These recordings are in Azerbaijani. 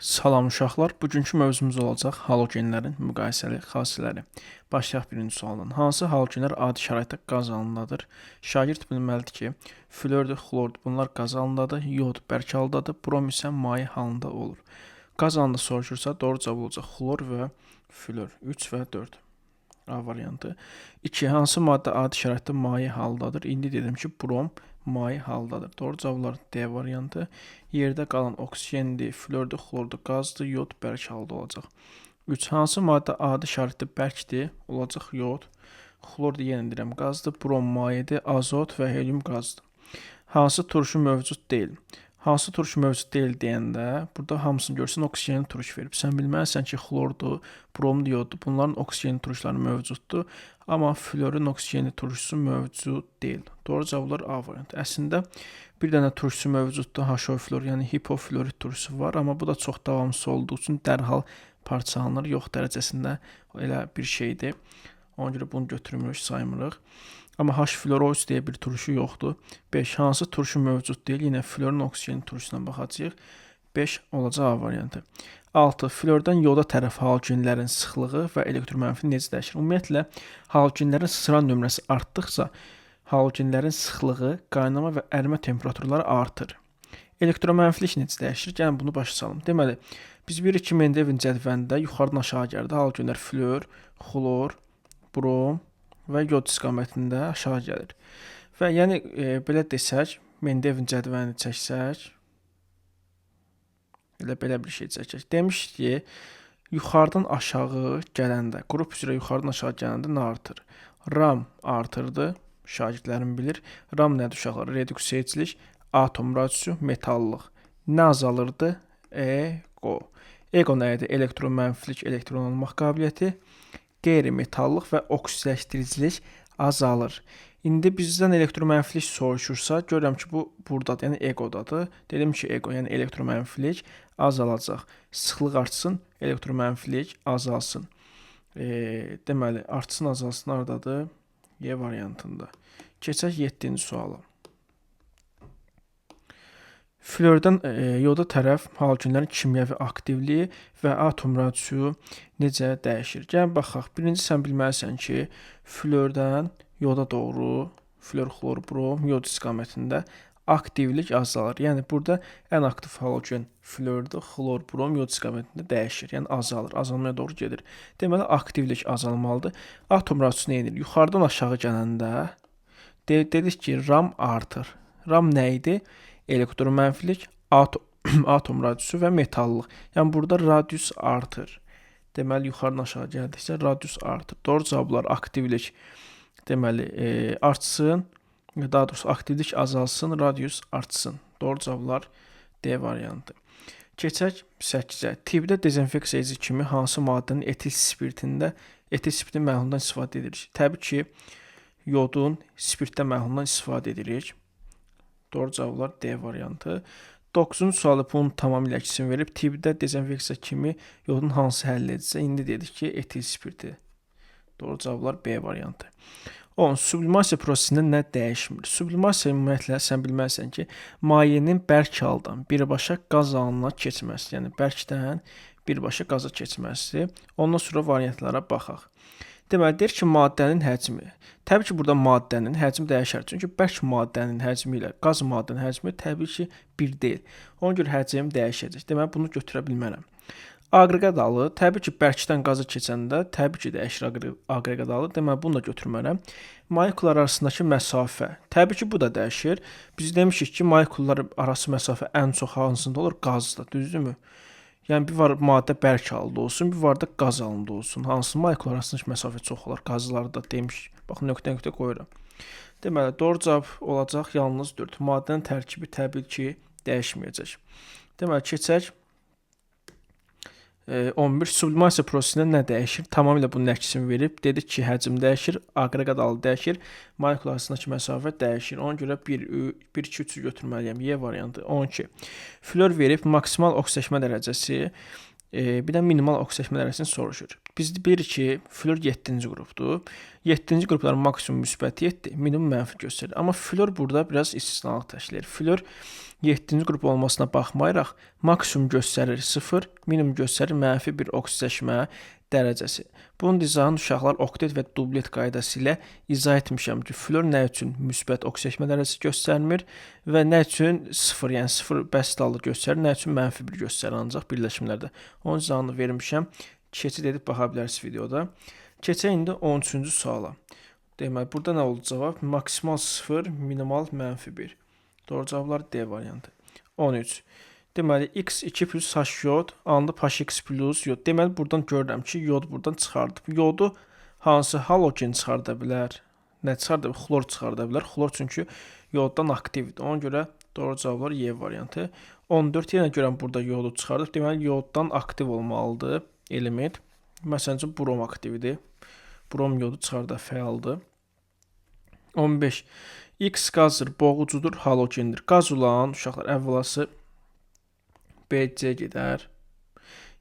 Salam uşaqlar, bugünkü mövzumuz olacaq halogenlərin müqayisəli xassələri. Başlayaq birinci sualdan. Hansı halogenlər adi şəraitdə qaz halındadır? Şagird bilməlidir ki, flordur, xlordur, bunlar qaz halındadır, yod bərk haldadır, brom isə maye halında olur. Qaz halında soruşursa, doğru cavab olacaq xlor və flor. 3 və 4. A variantı. 2. Hansı maddə adi şəraitdə maye haldadır? İndi dedim ki, brom maye haldadır. Doğru cavablar D variantı. Yerdə qalan oksigendir, flordur, xlordur, qazdır, yod bərk halda olacaq. 3. Hansı maddə adi şəraitdə bərkdir? Olacaq yod. Xlor yenə deyirəm qazdır, brom mayedir, azot və helium qazdır. Hansı turşu mövcud deyil? Hansı turşu mövcud deyil deyəndə burada hamısını görsən oksigenin turşu verib. Sən bilməlisən ki, xlordur, bromdur, yoddur. Bunların oksigenin turşuları mövcuddur. Amma florun oksigenli turşusu mövcud deyil. Doğru cavablar A variantı. Əslində bir dənə turşusu mövcuddur, HO flor, yəni hipoflorid turşusu var, amma bu da çox davamsız olduğu üçün dərhal parçalanır. Yox dərəcəsində elə bir şeydir. Ona görə bunu götürmürük, saymırıq. Amma H-floro-3 deyə bir turşu yoxdur. 5. Hansı turşu mövcud deyil? Yenə florun oksigen turşusuna baxacağıq. 5 olacaq A variantı. 6. Flordan yoda tərəf halogenlərin sıxlığı və elektromənfiliyi necə dəyişir? Ümumiyyətlə, halogenlərin sıra nömrəsi artdıqca halogenlərin sıxlığı, qaynama və ərimə temperaturları artır. Elektromənfilik necə dəyişir? Gəlin bunu başa salım. Deməli, biz bilirik ki, Mendeleevin cədvəlində yuxarıdan aşağı gəldi. Halogenlər flor, xlor, brom və yod istiqamətində aşağı gəlir. Və yəni belə desək, Mendeleevin cədvəlini çəksək, elə belə bir şey çəkək. Demiş ki, yuxarıdan aşağı gələndə, qrup üzrə yuxarıdan aşağı gələndə nə artır? Ram artırdı. Şagirdlərim bilir. Ram nədir uşaqlar? Reduksiya edicilik, atom radiusu, metallıq. Nə azalırdı? Ego. Ego nə idi? Elektromənfilik, elektron almaq qabiliyyəti, qeyri-metallıq və oksidləşdiricilik azalır. İndi bizdən elektromənfilik soruşursa, görürəm ki, bu buradadır, yəni egodadır. Dedim ki, ego, yəni elektromənfilik azalacaq. Sıxlıq artsın, elektromənfilik azalsın. Deməli, artsın, azalsın hardadır? Y variantında. Keçək 7-ci suala. Flordan yoda tərəf halogenlərin kimyəvi aktivliyi və atom radiusu necə dəyişir? Gəlin baxaq. Birinci sən bilməlisən ki, flordan yoda doğru, flor, xlor, brom, yod istiqamətində aktivlik azalır. Yəni burada ən aktiv halogen flordur, xlor, brom, yod istiqamətində dəyişir. Yəni azalır, azalmaya doğru gedir. Deməli aktivlik azalmalıdır. Atom radiusu nə edir? Yuxarıdan aşağı gələndə dedik ki, ram artır. Ram nə idi? Elektromənfilik, atom radiusu və metallıq. Yəni burada radius artır. Deməli yuxarıdan aşağı gəldikcə radius artır. Doğru cavablar aktivlik deməli artsın, daha doğrusu aktivlik azalsın, radius artsın. Doğru cavablar D variantı. Keçək 8-ə. Tibbdə dezinfeksiya edici kimi hansı maddənin etil spirtində, etil spirtin məhlulundan istifadə edirik? Təbii ki, yodun spirtdə məhlulundan istifadə edirik. Doğru cavablar D variantı. 9-cu sualı bunun tamamilə əksini verib. Tibbdə dezinfeksiya kimi yodun hansı həll edicisi? İndi dedik ki, etil spirti. Doğru cavablar B variantı. 10. Sublimasiya prosesində nə dəyişmir? Sublimasiya ümumiyyətlə sən bilməlisən ki, mayenin bərk haldan birbaşa qaz halına keçməsi, yəni bərkdən birbaşa qaza keçməsi. Ondan sonra variantlara baxaq. Deməli, deyir ki, maddənin həcmi. Təbii ki, burada maddənin həcmi dəyişər. Çünki bərk maddənin həcmi ilə qaz maddənin həcmi təbii ki, bir deyil. Ona görə həcm dəyişəcək. Deməli, bunu götürə bilmərəm. Aqreqat halı, təbii ki, bərkdən qaza keçəndə təbii ki, dəyişir aqreqat halı. Deməli, bunu da götürmərəm. Molekullar arasındakı məsafə. Təbii ki, bu da dəyişir. Biz demişik ki, molekullar arası məsafə ən çox hansında olur? Qazda, düzdürmü? Yəni bir var maddə bərk halda olsun, bir var da qaz halında olsun. Hansı molekullar arasındakı məsafə çox olar? Qazlarda demiş. Bax, nöqtə-nöqtə qoyuram. Deməli, doğru cavab olacaq yalnız 4. Maddənin tərkibi təbii ki, dəyişməyəcək. Deməli, keçək 11. Sublimasiya prosesində nə dəyişir? Tamamilə bunun əksini verib. Dedik ki, həcm dəyişir, aqreqat halı dəyişir, molekul arasındakı məsafə dəyişir. Ona görə 1, 1 2, 3-ü götürməliyəm. Y variantı. 12. Flor verib maksimal oksidləşmə dərəcəsi, bir də minimal oksidləşmə dərəcəsini soruşur. Biz bilirik ki, flor 7-ci qrupdur. 7-ci qrupların maksimum müsbəti 7, minimum mənfi göstərir. Amma flor burada biraz istisnalıq təşkil edir. Flor 7-ci qrup olmasına baxmayaraq maksimum göstərir 0, minimum göstərir -1 oksidləşmə dərəcəsi. Bunun izahını uşaqlar oktet və dublet qaydası ilə izah etmişəm ki, flor nə üçün müsbət oksidləşmə dərəcəsi göstərmir və nə üçün 0, yəni 0 bəsit halda göstərir, nə üçün -1 göstərir ancaq birləşmələrdə. Onun izahını vermişəm. Keçid edib baxa bilərsiniz videoda. Keçək indi 13-cü suala. Deməli, burada nə oldu cavab? Maksimal 0, minimal -1. Doğru cavablar D variantı. 13. Deməli, X2 plus H yod, alındı HX plus yod. Deməli, buradan görürəm ki, yod buradan çıxardıb. Yodu hansı halogen çıxarda bilər? Nə çıxarda bilər? Xlor çıxarda bilər. Xlor çünki yoddan aktivdir. Ona görə doğru cavablar Y variantı. 14. Yenə görürəm burada yodu çıxardıb. Deməli, yoddan aktiv olmalıdır element. Məsələn üçün, brom aktivdir. Brom yodu çıxarda fəaldır. 15. X qazdır, boğucudur, halogendir. Qaz olan uşaqlar əvvəlası B, C gedər,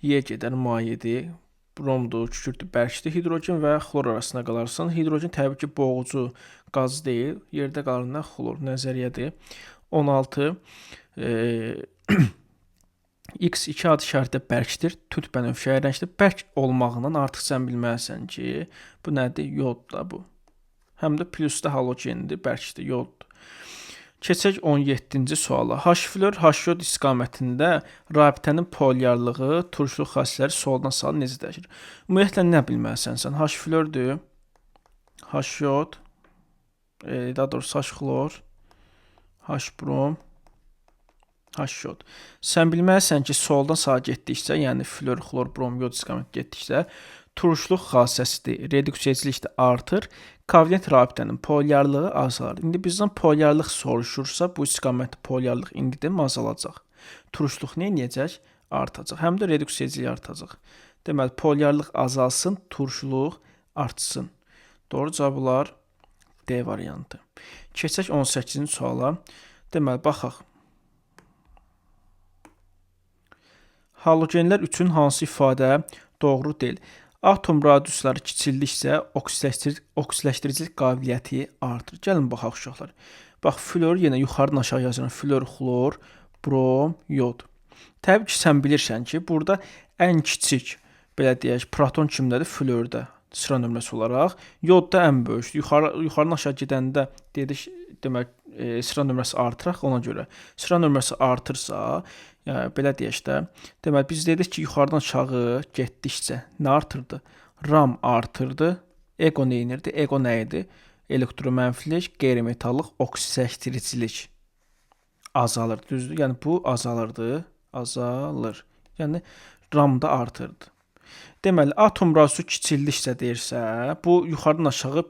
Y gedər, mayedir, bromdur, kükürdür, bərkdir. Hidrogen və xlor arasında qalarsan. Hidrogen təbii ki, boğucu qaz deyil. Yerdə qalır nə? Xlor, nəzəriyyədir. 16. X2 ad işarətdə bərkdir, tünd bənövşəyi rəngdir. Bərk olmağından artıq sən bilməlisən ki, bu nədir? Yoddur da bu. Həm də plusda halogendir, bərkdir, yoddur. Keçək 17-ci suala. H flor, H yod istiqamətində rabitənin polyarlığı, turşuluq xassələri soldan sağa necə dəyişir? Ümumiyyətlə nə bilməlisən sən? H flordur, H yod, daha doğrusu H xlor, H brom, H yod. Sən bilməlisən ki, soldan sağa getdikcə, yəni flor, xlor, brom, yod istiqaməti getdikcə turşuluq xassəsidir, reduksiyecilik də artır, kovalent rabitənin polyarlığı azalır. İndi bizdən polyarlıq soruşursa, bu istiqamətdə polyarlıq indi də azalacaq. Turşuluq nə edəcək? Artacaq. Həm də reduksiyecilik artacaq. Deməli, polyarlıq azalsın, turşuluq artsın. Doğru cavablar D variantı. Keçək 18-ci suala. Deməli, baxaq. Halogenlər üçün hansı ifadə doğru deyil? Atom radiusları kiçildikcə oksidləşdiricilik qabiliyyəti artır. Gəlin baxaq uşaqlar. Bax, flor yenə yuxarıdan aşağı yazıram. Flor, xlor, brom, yod. Təbii ki, sən bilirsən ki, burada ən kiçik, belə deyək, proton kimdədir? Florda sıra nömrəsi olaraq. Yod da ən böyükdür. Yuxarıdan aşağı gedəndə dedik, demək, sıra nömrəsi artıraq ona görə. Sıra nömrəsi artırsa, yəni, belə deyək də, deməli, biz dedik ki, yuxarıdan aşağı getdikcə nə artırdı? Ram artırdı. Ego nə edirdi? Ego nə idi? Elektromənfilik, qeyri-metallıq, oksidləşdiricilik azalır. Düzdür? Yəni, bu azalırdı. Azalır. Yəni, ram da artırdı. Deməli, atom radiusu kiçildikcə deyirsə, bu yuxarıdan aşağı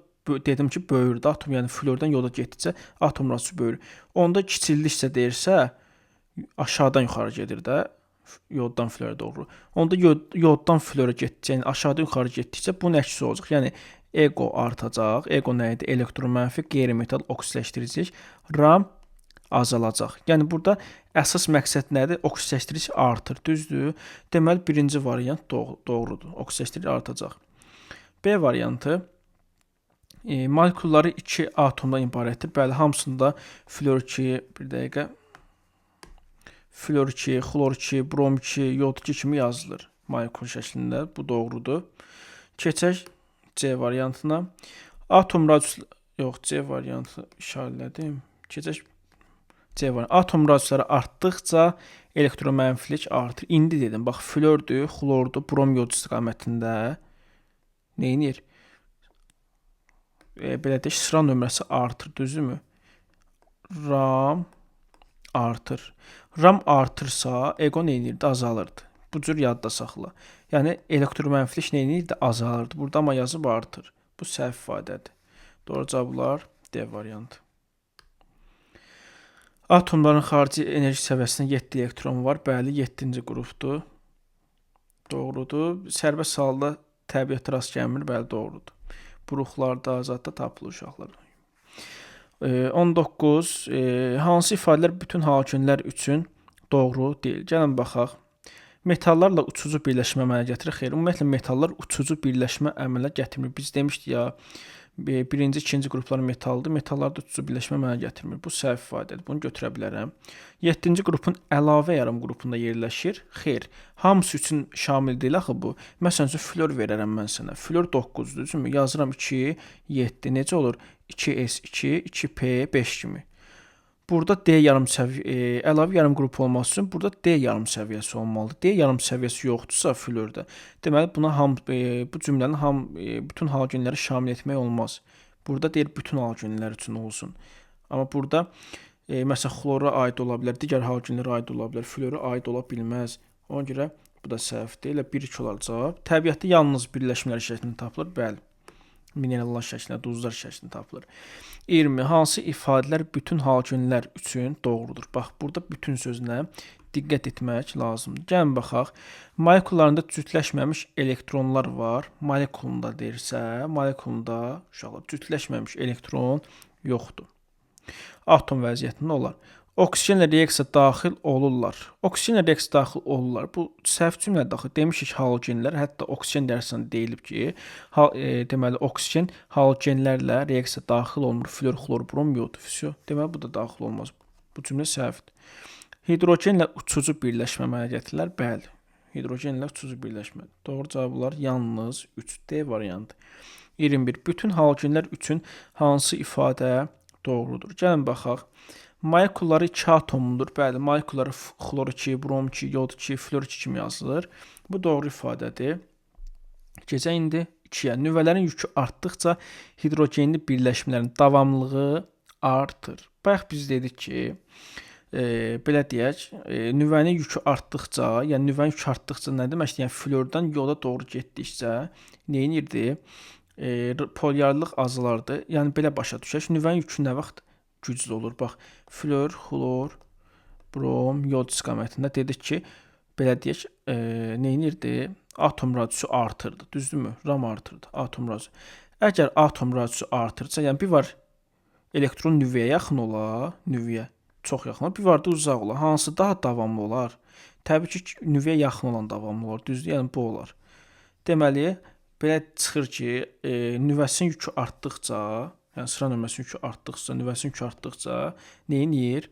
dedim ki, böyürdü. Atom, yəni flordan yoda getdikcə atom radiusu böyür. Onda kiçildikcə deyirsə, aşağıdan yuxarı gedir də, yoddan flora doğru. Onda yoddan flora getdikcə, yəni aşağıdan yuxarı getdikcə bunun əksi olacaq. Yəni ego artacaq. Ego nə idi? Elektromənfi, qeyri-metal oksidləşdiricilik. Ram azalacaq. Yəni burada əsas məqsəd nədir? Oksidləşdirici artır, düzdür? Deməli birinci variant doğrudur. Oksidləşdirici artacaq. B variantı molekulları 2 atomdan ibarətdir. Bəli, hamısında flor 2, bir dəqiqə. Flor 2, xlor 2, brom 2, yod 2 kimi yazılır molekul şəklində. Bu doğrudur. Keçək C variantına. Atom radiusu yox, C variantı işarələdim. Keçək C variantı. Atom radiusları artdıqca elektromənfilik artır. İndi dedim, bax flordur, xlordur, brom yod istiqamətində nə edir? Belə deyək, sıra nömrəsi artır, düzdürmü? Ram artır. Ram artırsa, ego nə edirdi? Azalırdı. Bu cür yadda saxla. Yəni, elektromənfilik nə edirdi? Azalırdı. Burada amma yazıb artır. Bu səhv ifadədir. Doğru cavablar D variantı. Atomların xarici enerji səviyyəsində 7 elektron var. Bəli, 7-ci qrupdur. Doğrudur. Sərbəst halda təbiətə rast gəlmir. Bəli, doğrudur. Buruqlarda, zadda tapılır uşaqlar. 19. Hansı ifadələr bütün halogenlər üçün doğru deyil? Gəlin baxaq. Metallarla uçucu birləşmə əmələ gətirir. Xeyr, ümumiyyətlə metallar uçucu birləşmə əmələ gətirmir. Biz demişdik ya, Birinci, ikinci qruplar metaldır. Metallarda uçucu birləşmə əmələ gətirmir. Bu səhv ifadədir. Bunu götürə bilərəm. 7-ci qrupun əlavə yarım qrupunda yerləşir. Xeyr. Hamısı üçün şamil deyil axı bu. Məsələn üçün flor verərəm mən sənə. Flor 9-dur, düzdürmü? Yazıram 2, 7. Necə olur? 2S2, 2P5 kimi. Burada D yarım səviyyə, əlavə yarım qrup olması üçün burada D yarım səviyyəsi olmalıdır. D yarım səviyyəsi yoxdursa florda, deməli buna bu cümlənin bütün halogenləri şamil etmək olmaz. Burada deyir bütün halogenlər üçün olsun. Amma burada məsələn xlora aid ola bilər, digər halogenlərə aid ola bilər, flora aid ola bilməz. Ona görə bu da səhvdir. Elə 1-2 olar cavab. Təbiətdə yalnız birləşmələr şəklində tapılır. Bəli. Minerallar şəklində, duzlar şəklində tapılır. 20. Hansı ifadələr bütün halogenlər üçün doğrudur? Bax, burada bütün sözünə diqqət etmək lazımdır. Gəlin baxaq. Molekullarında cütləşməmiş elektronlar var. Molekulunda deyirsə, molekulunda uşaqlar cütləşməmiş elektron yoxdur. Atom vəziyyətində olar. Oksigenlə reaksiya daxil olurlar. Oksigenlə reaksiya daxil olurlar. Bu səhv cümlə daxil. Demişik halogenlər, hətta oksigen dərsində deyilib ki, deməli oksigen halogenlərlə reaksiya daxil olmur. Flor, xlor, brom, yod. Vəsyo. Deməli bu da daxil olmaz. Bu cümlə səhvdir. Hidrogenlə uçucu birləşmə əmələ gətirirlər. Bəli. Hidrogenlə uçucu birləşmə. Doğru cavablar yalnız 3D variantı. 21. Bütün halogenlər üçün hansı ifadə doğrudur? Gəlin baxaq. Molekulları 2 atomludur. Bəli, molekulları xlor 2, brom 2, yod 2, flor 2 kimi yazılır. Bu doğru ifadədir. Gecə indi 2-yə. Nüvələrin yükü artdıqca hidrogenli birləşmələrin davamlılığı artır. Bayaq biz dedik ki, belə deyək, nüvənin yükü artdıqca, yəni nüvənin yükü artdıqca nə deməkdir? Yəni flordan yoda doğru getdikcə nə edirdi? Polyarlıq azalardı. Yəni belə başa düşək. Nüvənin yükü nə vaxt güclü olur? Bax, flor, xlor, brom, yod istiqamətində dedik ki, belə deyək, nə edirdi? Atom radiusu artırdı, düzdürmü? Ram artırdı, atom radiusu. Əgər atom radiusu artırsa, yəni bir var elektron nüvəyə yaxın ola, nüvəyə çox yaxın ola, bir var da uzaq ola. Hansı daha davamlı olar? Təbii ki, nüvəyə yaxın olan davamlı olar, düzdür? Yəni bu olar. Deməli, belə çıxır ki, nüvəsinin yükü artdıqca, yəni sıra nömrəsinin yükü artdıqca, nüvəsinin yükü artdıqca nə edir?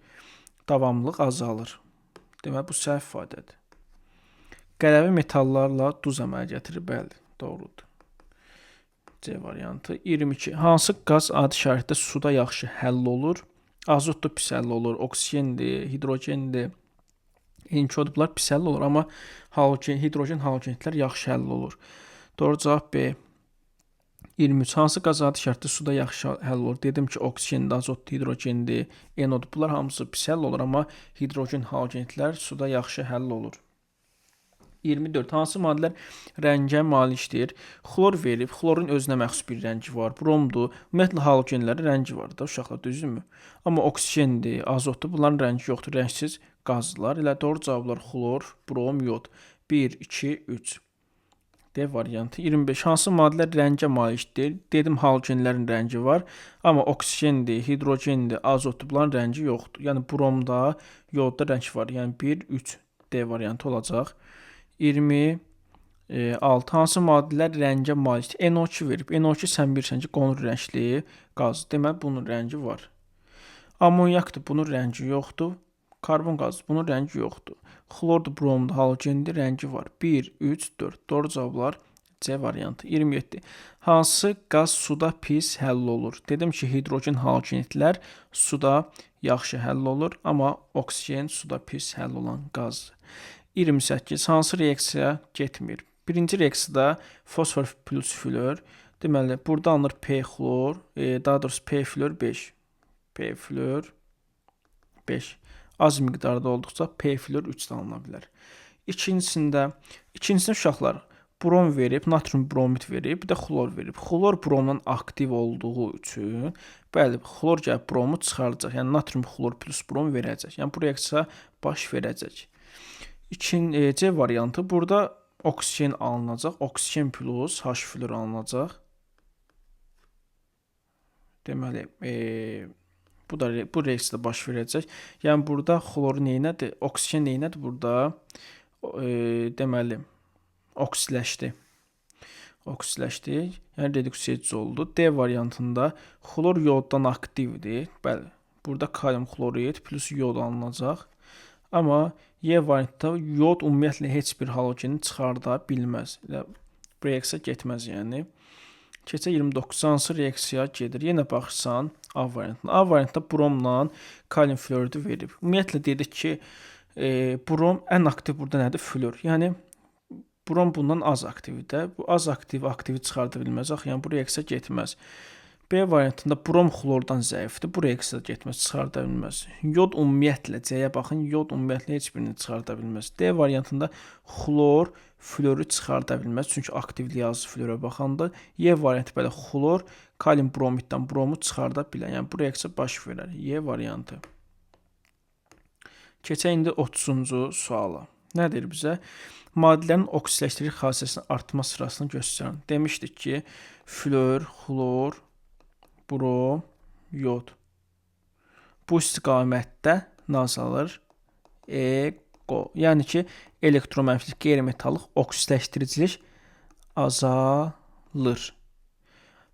Davamlılıq azalır. Deməli, bu səhv ifadədir. Qələvi metallarla duz əmələ gətirir. Bəli, doğrudur. C variantı. 22. Hansı qaz adi şəraitdə suda yaxşı həll olur? Azotdur pis həll olur, oksigendir, hidrogendir. N2O-dur, bunlar pis həll olur, amma halogen, hidrogen halogenlər yaxşı həll olur. Doğru cavab B. 23. Hansı qaz adi şəraitdə suda yaxşı həll olur? Dedim ki, oksigendir, azotdur, hidrogendir, NO-dur. Bunlar hamısı pis həll olur, amma hidrogen halogenlər suda yaxşı həll olur. 24. Hansı maddələr rəngə malikdir? Xlor verib, xlorun özünə məxsus bir rəngi var, bromdur. Ümumiyyətlə halogenlərin rəngi var da uşaqlar, düzdürmü? Amma oksigendir, azotdur, bunların rəngi yoxdur, rəngsiz qazlar. Elə doğru cavablar xlor, brom, yod. 1, 2, 3. D variantı. 25. Hansı maddələr rəngə malikdir? Dedim halogenlərin rəngi var, amma oksigendir, hidrogendir, azotdur, bunların rəngi yoxdur. Yəni bromda, yodda rəng var. Yəni 1, 3 D variantı olacaq. 26. Hansı maddələr rəngə malikdir? NO2 verib. NO2 sən bilirsən ki, qonur rəngli qaz. Deməli bunun rəngi var. Amonyakdır, bunun rəngi yoxdur. Karbon qazı, bunun rəngi yoxdur. Xlordur, bromdur, halogendir, rəngi var. 1, 3, 4. Doğru cavablar C variantı. 27. Hansı qaz suda pis həll olur? Dedim ki, hidrogen halogenidlər suda yaxşı həll olur, amma oksigen suda pis həll olan qazdır. 28. Hansı reaksiya getmir? Birinci reaksiyada fosfor plus flor. Deməli, burada alınır P xlor, daha doğrusu P flor 5. P flor 5. Az miqdarda olduqca P flor 3 də alına bilər. İkincisində uşaqlar brom verib, natrium bromid verib, bir də xlor verib. Xlor bromdan aktiv olduğu üçün, bəli, xlor gəlib bromu çıxaracaq. Yəni natrium xlor plus brom verəcək. Yəni bu reaksiya baş verəcək. C variantı, burada oksigen alınacaq. Oksigen plus H flor alınacaq. Deməli, bu da bu reaksiyada baş verəcək. Yəni burada xlor neynədir? Oksigen neynədir burada? Deməli, oksidləşdi. Oksidləşdi. Yəni reduksiya oldu. D variantında xlor yoddan aktivdir. Bəli, burada kalium xlorid plus yod alınacaq. Amma Y variantında yod ümumiyyətlə heç bir halogeni çıxarda bilməz. Elə reaksiya getməz yəni. Keçək 29 hansı reaksiya gedir? Yenə baxırsan A variantına. A variantında bromla kalium floridi verib. Ümumiyyətlə dedik ki, brom ən aktiv burada nədir? Flor. Yəni brom bundan az aktivdir. Bu az aktiv aktivi çıxarda bilməz. Axı, yəni bu reaksiya getməz. B variantında brom xlordan zəifdir. Bu reaksiya getməz, çıxarda bilməz. Yod ümumiyyətlə C-yə baxın, yod ümumiyyətlə heç birini çıxarda bilməz. D variantında xlor floru çıxarda bilməz. Çünki aktivliyi az flora baxanda. Y variantı belə xlor kalium bromiddən bromu çıxarda bilər. Yəni bu reaksiya baş verər. Y variantı. Keçək indi 30-cu suala. Nə deyir bizə? Maddələrin oksidləşdirici xassəsinin artma sırasını göstərin. Demişdik ki, flor, xlor, brom, yod. Bu istiqamətdə nə azalır? E-qo. Yəni ki, elektromənfilik qeyri-metallıq oksidləşdiricilik azalır.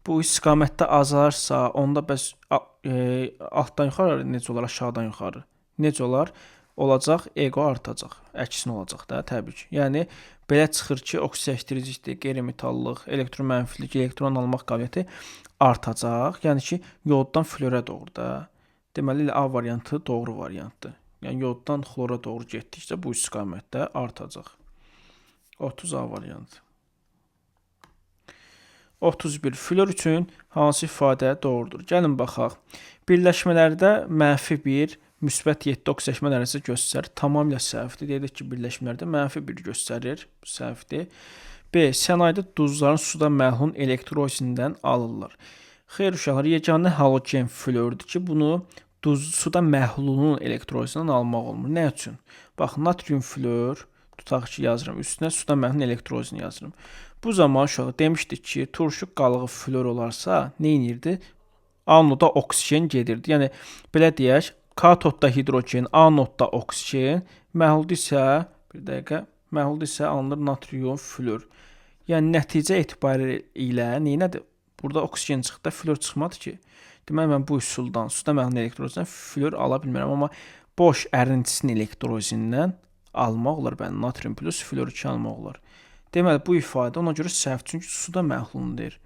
Bu istiqamətdə azalarsa, onda bəs altdan yuxarı necə olar, aşağıdan yuxarı? Necə olar? Olacaq, ego artacaq. Əksinə olacaq da, təbii ki. Yəni, belə çıxır ki, oksidləşdiricilik, qeyri-metallıq, elektromənfilik, elektron almaq qabiliyyəti artacaq. Yəni ki, yoddan flora doğru da. Deməli, elə A variantı doğru variantdır. Yəni, yoddan xlora doğru getdikcə bu istiqamətdə artacaq. 30 A variantı. 31. Flor üçün hansı ifadə doğrudur? Gəlin baxaq. Birləşmələrdə -1, müsbət 7 oksidləşmə dərəcəsi göstərir. Tamamilə səhvdir. Dedik ki, birləşmələrdə -1 göstərir. Səhvdir. B. Sənayedə duzların suda məhlun elektrolizindən alırlar. Xeyr uşaqlar, yeganə halogen flordur ki, bunu duz suda məhlunun elektrolizindən almaq olmur. Nə üçün? Bax, natrium flor, tutaq ki, yazıram üstünə, suda məhlun elektrolizini yazıram. Bu zaman uşaqlar demişdik ki, turşu qalığı flor olarsa, nə edirdi? Anoda oksigen gedirdi. Yəni, belə deyək, katodda hidrogen, anodda oksigen, məhlulda isə, bir dəqiqə, məhlulda isə alınır natrium flor. Yəni, nəticə etibarilə nədir? Burada oksigen çıxdı, flor çıxmadı ki. Deməli, mən bu üsuldan, suda məhlun elektrolizindən flor ala bilmərəm, amma boş ərintisinin elektrolizindən almaq olar. Bəli, natrium plus flor 2 almaq olar. Deməli, bu ifadə ona görə səhv, çünki suda məhlun deyir.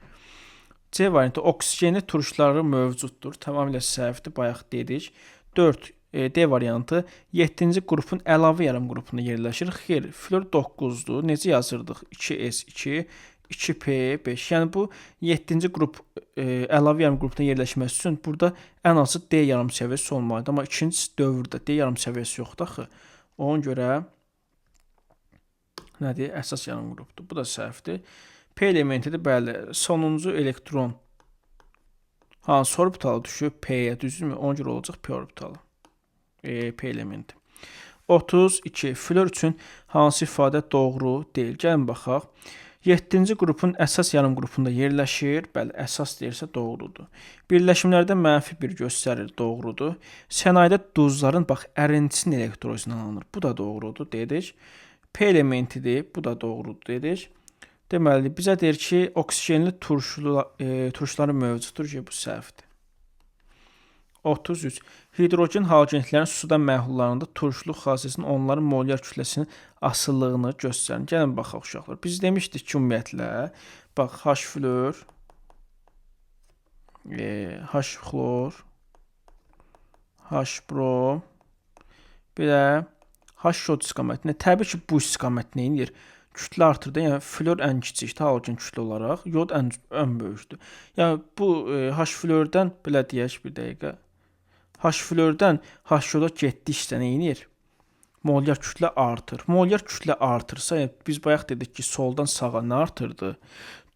C variantı oksigenli turşuları mövcuddur. Tamamilə səhvdir, bayaq dedik. 4. D variantı 7-ci qrupun əlavə yarım qrupunda yerləşir. Xeyr, flor 9-dur. Necə yazırdıq? 2S2, 2P5. Yəni bu 7-ci qrup əlavə yarım qrupunda yerləşməsi üçün burada ən azı D yarım səviyyəsi olmalıdır. Amma ikinci dövrdə D yarım səviyyəsi yoxdur axı. Ona görə nədir? Əsas yarım qrupdur. Bu da səhvdir. P elementidir. Bəli, sonuncu elektron hansı orbitalı düşüb? P-yə, düzdürmü? Ona görə olacaq P orbitalı. P elementi. 32. Flor üçün hansı ifadə doğru deyil? Gəlin baxaq. 7-ci qrupun əsas yarım qrupunda yerləşir. Bəli, əsas deyirsə doğrudur. Birləşimlərdə -1 göstərir, doğrudur. Sənayedə duzların, bax, ərintisinin elektrolizindən alınır. Bu da doğrudur, dedik. P elementidir, bu da doğrudur, dedik. Deməli, bizə deyir ki, oksigenli turşuları mövcuddur ki, bu səhvdir. 33. Hidrogen halogenlərin suda məhlullarında turşuluq xassəsinin onların molyar kütləsinin asılılığını göstərin. Gəlin baxaq uşaqlar. Biz demişdik ki, ümumiyyətlə, bax, H flor, H xlor, H brom, bir də H yod istiqamətində. Təbii ki, bu istiqamət nə edir? Kütlə artırdı. Yəni flor ən kiçikdir halogen kütlə olaraq, yod ən böyükdür. Yəni bu H flordan belə deyək bir dəqiqə. H flordan H yoda getdikcə nə edir? Molyar kütlə artır. Molyar kütlə artırsa, yəni biz bayaq dedik ki, soldan sağa nə artırdı?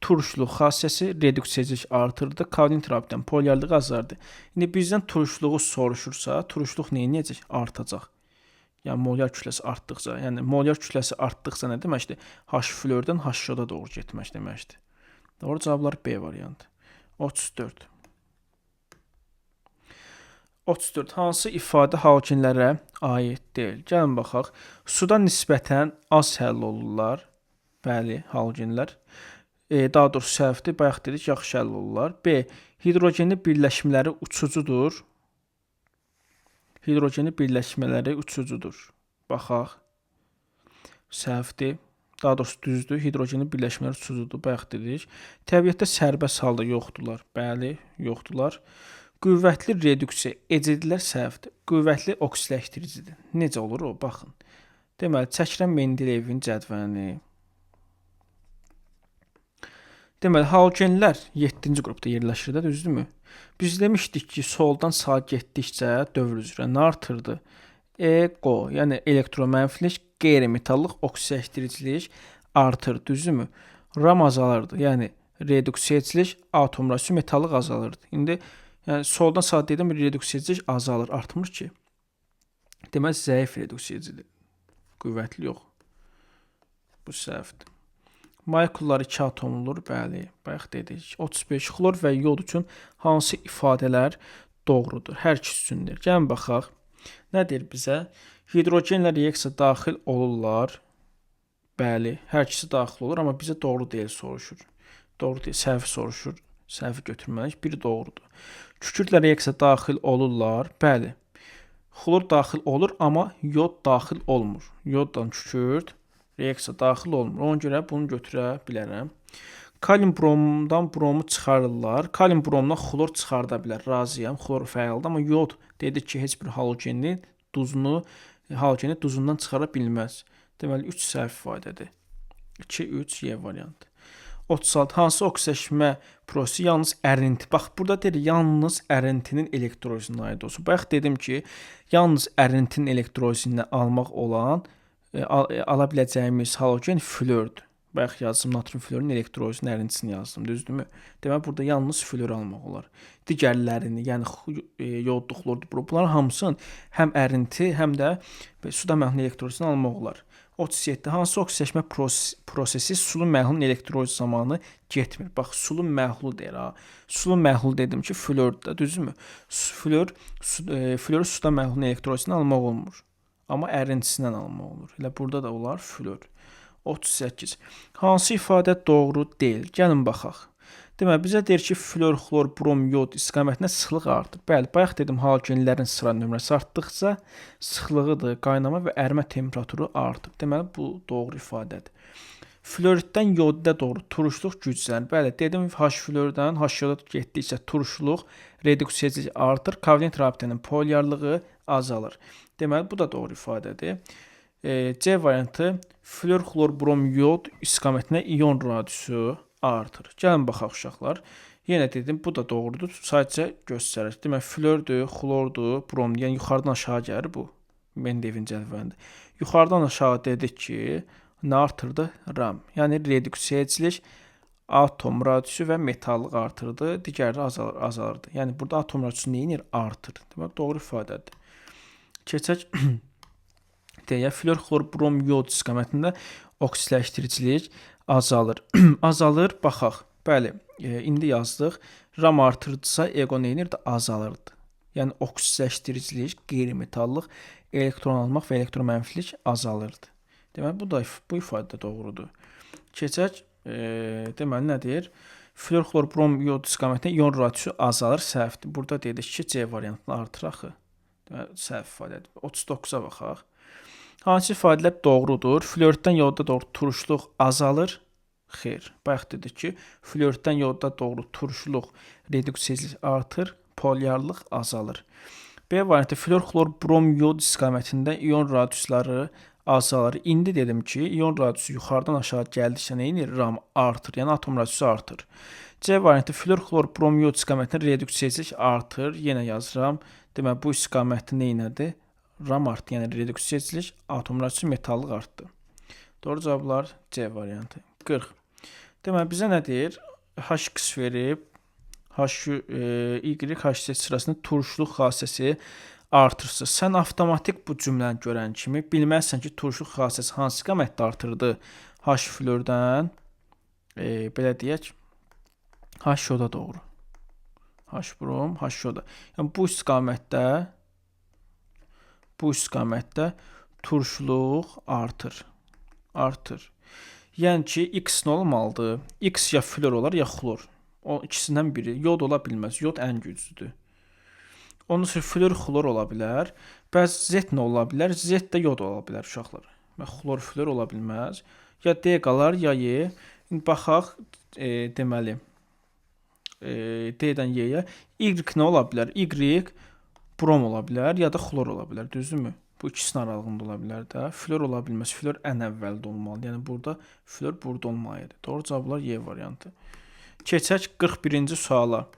Turşuluq xassəsi reduksiyacıq artırdı, kovalent rabitənin polyarlığı azaldı. İndi bizdən turşuluğu soruşursa, turşuluq nə edəcək? Artacaq. Yəni molyar kütləsi artdıqca, yəni molyar kütləsi artdıqca nə deməkdir? H flordan H yoda doğru getmək deməkdir. Doğru cavablar B variantı. 34. 34. Hansı ifadə halogenlərə aid deyil? Gəlin baxaq. Suda nisbətən az həll olurlar. Bəli, halogenlər. Daha doğrusu səhvdir. Bayaq dedik, yaxşı həll olurlar. B. Hidrogenli birləşmələri uçucudur. Hidrogenli birləşmələri uçucudur. Baxaq. Səhvdir. Daha doğrusu düzdür. Hidrogenli birləşmələr uçucudur. Bayaq dedik. Təbiətdə sərbəst halda yoxdurlar. Bəli, yoxdurlar. Qüvvətli reduksiya edicidirlər, səhvdir. Qüvvətli oksidləşdiricidir. Necə olur o? Baxın. Deməli, çəkirəm Mendeleyevin cədvəlini. Deməli, halogenlər 7-ci qrupda yerləşir də, düzdürmü? Biz demişdik ki, soldan sağa getdikcə dövr üzrə nə artırdı? EQO, yəni elektromənfilik, qeyri-metallıq oksidləşdiricilik artır, düzdürmü? RAM azalırdı, yəni reduksiyecilik, atom radiusu metallıq azalırdı. İndi yəni soldan sağa dedim, reduksiyecilik azalır, artmır ki. Deməli, zəif reduksiyecidir, qüvvətli yox. Bu səhvdir. Molekullar 2 atomludur, bəli, bayaq dedik. 35. Xlor və yod üçün hansı ifadələr doğrudur? Hər ikisi üçündür. Gəlin baxaq. Nə deyir bizə? Hidrogenlə reaksiya daxil olurlar. Bəli, hər ikisi daxil olur, amma bizə doğru deyil soruşur. Doğru deyil, səhv soruşur. Səhvi götürməliyik. Biri doğrudur. Kükürdlə reaksiya daxil olurlar. Bəli. Xlor daxil olur, amma yod daxil olmur. Yoddan kükürd reaksiya daxil olmur. Ona görə bunu götürə bilərəm. Kalium bromdan bromu çıxarırlar. Kalium bromdan xlor çıxarda bilər. Razıyam. Xlor fəaldır, amma yod dedik ki, heç bir halogeni duzundan çıxara bilməz. Deməli, 3 səhv ifadədir. 2, 3, Y variantı. 36. Hansı oksidləşmə prosesi yalnız ərinti? Bax, burada deyir, yalnız ərintinin elektrolizinə aid olsun. Bayaq dedim ki, yalnız ərintinin elektrolizindən almaq olan, ala biləcəyimiz halogen flordur. Bayaq yazdım, natrium florun elektrolizinin ərintisini yazdım, düzdürmü? Deməli, burada yalnız flor almaq olar. Digərlərini, yəni yodlu, xlordur, bunların hamısının həm ərinti, həm də suda məhlul elektrolizini almaq olar. 37. Hansı oksidləşmə prosesi sulu məhlulun elektroliz zamanı getmir? Bax, sulu məhlul deyir ha. Sulu məhlul dedim ki, flordur da, düzdürmü? Floru suda məhlulun elektrolizini almaq olmur. Amma ərintisindən almaq olur. Elə burada da olar flor. 38. Hansı ifadə doğru deyil? Gəlin baxaq. Deməli, bizə deyir ki, flor, xlor, brom, yod istiqamətində sıxlıq artır. Bəli, bayaq dedim, halogenlərin sıra nömrəsi artdıqca sıxlığıdır, qaynama və ərimə temperaturu artır. Deməli, bu doğru ifadədir. Floriddən yodda doğru turşuluq güclənir. Bəli, dedim, H flordan H yoda getdikcə turşuluq, reduksiyecilik artır, kovalent rabitənin polyarlığı azalır. Deməli, bu da doğru ifadədir. C variantı flor, xlor, brom, yod istiqamətinə ion radiusu artır. Gəlin baxaq uşaqlar. Yenə dedim, bu da doğrudur. Sadəcə göstərir. Demək, flordur, xlordur, bromdur. Yəni, yuxarıdan aşağı gəlir bu. Mendeleevin cədvəlində. Yuxarıdan aşağı dedik ki, nə artırdı? RAM. Yəni, reduksiyecilik, atom radiusu və metallıq artırdı. Digərləri azalırdı. Yəni, burada atom radiusu nə edir? Artır. Demək, doğru ifadədir. Keçək deyə flor, xlor, brom, yod istiqamətində oksidləşdiricilik azalır. Azalır, baxaq. Bəli, indi yazdıq. RAM artırdısa, ego nə edirdi? Azalırdı. Yəni, oksidləşdiricilik, qeyri-metallıq, elektron almaq və elektromənfilik azalırdı. Deməli, bu ifadə də doğrudur. Keçək, deməli, nə deyir? Flor, xlor, brom, yod istiqamətində ion radiusu azalır, səhvdir. Burada dedik ki, C variantını artır axı. Deməli, səhv ifadədir. 39-a baxaq. Hansı ifadələr doğrudur? Floriddən yodda doğru turşuluq azalır. Xeyr. Bayaq dedik ki, floriddən yodda doğru turşuluq, reduksiyecilik artır, polyarlıq azalır. B variantı flor, xlor, brom, yod istiqamətində ion radiusları azalır. İndi dedim ki, ion radiusu yuxarıdan aşağı gəldikcə nə edir? RAM artır, yəni atom radiusu artır. C variantı flor, xlor, brom, yod istiqamətində reduksiyecilik artır. Yenə yazıram. Deməli, bu istiqamətdə nə elədi? RAM artdı, yəni reduksiyecilik, atom radiusu metallıq artdı. Doğru cavablar C variantı. 40. Deməli, bizə nə deyir? HX verib, Y, HC sırasında turşuluq xassəsi artırsa. Sən avtomatik bu cümləni görən kimi bilməzsən ki, turşuluq xassəsi hansı istiqamətdə artırdı? H flordan, belə deyək, H yoda doğru. H brom, H yoda. Yəni, bu istiqamətdə turşuluq artır. Artır. Yəni ki, X nə olmalıdır? X ya flor olar, ya xlor. O ikisindən biri. Yod ola bilməz. Yod ən güclüdür. Ondan sonra flor, xlor ola bilər. Bəs Z nə ola bilər? Z də yod ola bilər uşaqlar. Xlor, flor ola bilməz. Ya D qalar, ya Y. İndi baxaq, deməli, D-dən Y-yə. Y nə ola bilər? Y brom ola bilər, ya da xlor ola bilər, düzdürmü? Bu ikisinin aralığında ola bilər də. Flor ola bilməz. Flor ən əvvəldə olmalıdır. Yəni burada flor burada olmalıdır. Doğru cavablar Y variantı. Keçək 41-ci suala.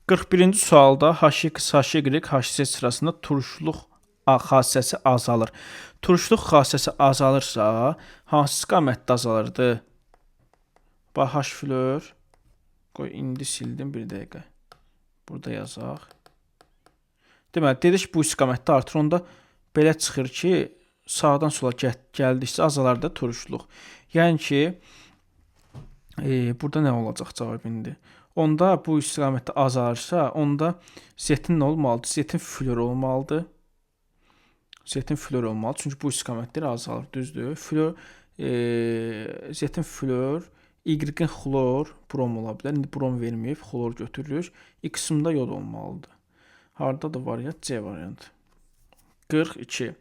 41-ci sualda HX, HY, HC sırasında turşuluq xassəsi azalır. Turşuluq xassəsi azalırsa, hansı istiqamətdə azalırdı? Bax, H flor. Qoy, indi sildim bir dəqiqə. Burada yazaq. Deməli, dedik bu istiqamətdə artır. Onda belə çıxır ki, sağdan sola gəldikcə azalar da turşuluq. Yəni ki, burada nə olacaq cavab indi? Onda bu istiqamətdə azalırsa, onda Z-in nə olmalıdır? Z-in flor olmalıdır. Z-in flor olmalı. Çünki bu istiqamətlər azalır, düzdür? Flor, Z-in flor, Y-in xlor, brom ola bilər. İndi brom verməyib, xlor götürürük. X-in də yod olmalıdır. Hardadır variant? C variantı. 42.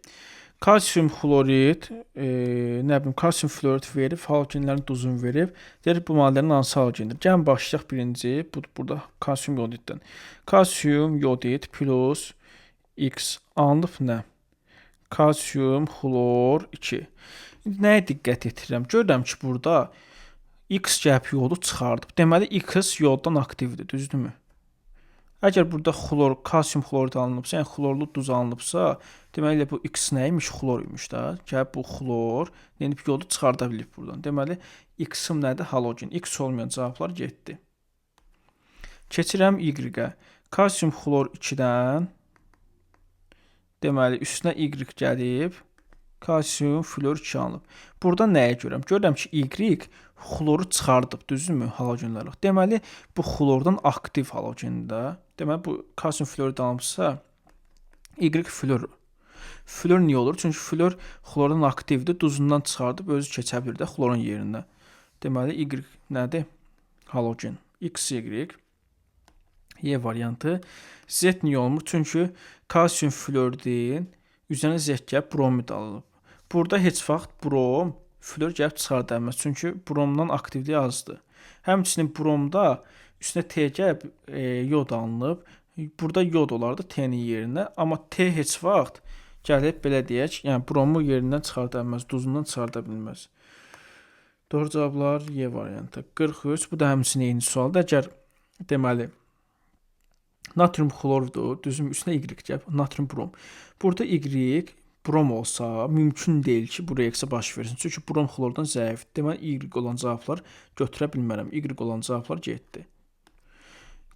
Kalsium xlorid, nə bilim, kalsium florid verib, halogenlərin duzunu verib. Deyir, bu maddələrin hansı halogendir? Gəlin başlayaq birinci, burada kalsium yodiddən. Kalsium yodid plus X alınıb nə? Kalsium xlor 2. İndi nəyə diqqət edirəm? Görürəm ki, burada X gəlib yodu çıxardıb. Deməli, X yoddan aktivdir, düzdürmü? Əgər burada xlor, kalsium xlorid alınıbsa, yəni xlorlu duz alınıbsa, deməli bu X nə imiş? Xlor imiş də. Gəlib bu xlor, yəni yodu çıxarda bilib buradan. Deməli, X-im nədir? Halogen. X olmayan cavablar getdi. Keçirəm Y-ə. Kalsium xlor 2-dən, deməli, üstünə Y gəlib, kalsium flor 2 alınıb. Burada nəyə görürəm? Görürəm ki, Y xloru çıxardıb, düzdürmü? Halogenlər. Deməli, bu xlordan aktiv halogendir də. Deməli, bu kalsium florid alınıbsa, Y flor. Flor niyə olur? Çünki flor xlordan aktivdir, duzundan çıxardıb özü keçə bilir də xlorun yerinə. Deməli, Y nədir? Halogen. X, Y. Y variantı. Z niyə olmur? Çünki kalsium floridin üzərinə Z gəlib bromid alınıb. Burada heç vaxt brom flor gəlib çıxarda bilməz. Çünki bromdan aktivliyi azdır. Həmçinin bromda üstünə T gəlib yod alınıb. Burada yod olardı T-nin yerinə. Amma T heç vaxt gəlib belə deyək, yəni bromu yerindən çıxarda bilməz, duzundan çıxarda bilməz. Doğru cavablar Y variantı. 43. Bu da həmçinin eyni sualdır. Əgər deməli natrium xlordur, düzüm üstünə Y gəlib, natrium brom. Burada Y brom olsa, mümkün deyil ki, bu reaksiya baş versin. Çünki brom xlordan zəifdir. Deməli, Y olan cavablar götürə bilmərəm. Y olan cavablar getdi.